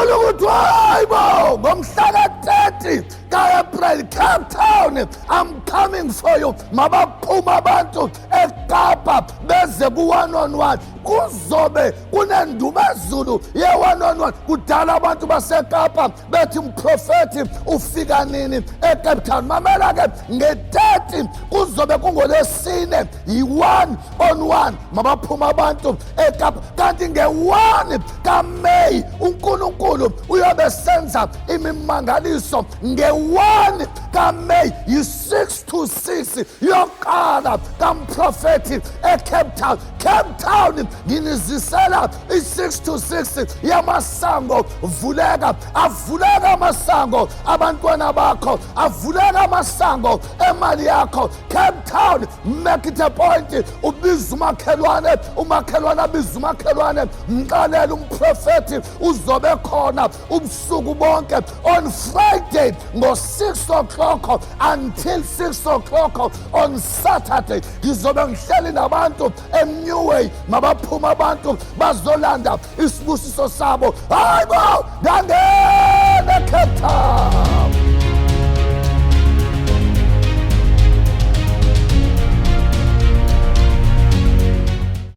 Unkulunkulu uthi, hayibo, ngomhla ka-30 ka-April, Cape Town, I'm coming for you. Mabaphuma abantu eKapa beze ku-one on one. Kuzobe kunendumezulu ye-one on one. Kudala abantu baseKapa bethi, "Mprofethi, ufika nini eCape Town?" Mamela ke, nge-30 kuzobe kungolesine, yi-one on one. Mabaphuma abantu eKapa. Kanti nge-1 kaMeyi uNkulunkulu uyobe senza imimangaliso. Nge-1 kaMeyi yi-6 to 6 yoqala kamprofethi eCape Town. Cape Town, nginizisela i-6 to 6 yamasango vuleka. Avuleka amasango abantwana bakho, avuleka amasango emali yakho. Cape Town, make it a point, ubiza umakhelwane, umakhelwane abiza umakhelwane, mxelele umprofethi uzobe khona ubusuku bonke on Friday ngo-6 o'clock until 6 o'clock on Saturday. Ngizobe ngihleli nabantu eNewway. Mabaphuma abantu bazolanda isibusiso sabo. Hayi bo, ngangena eCape Town.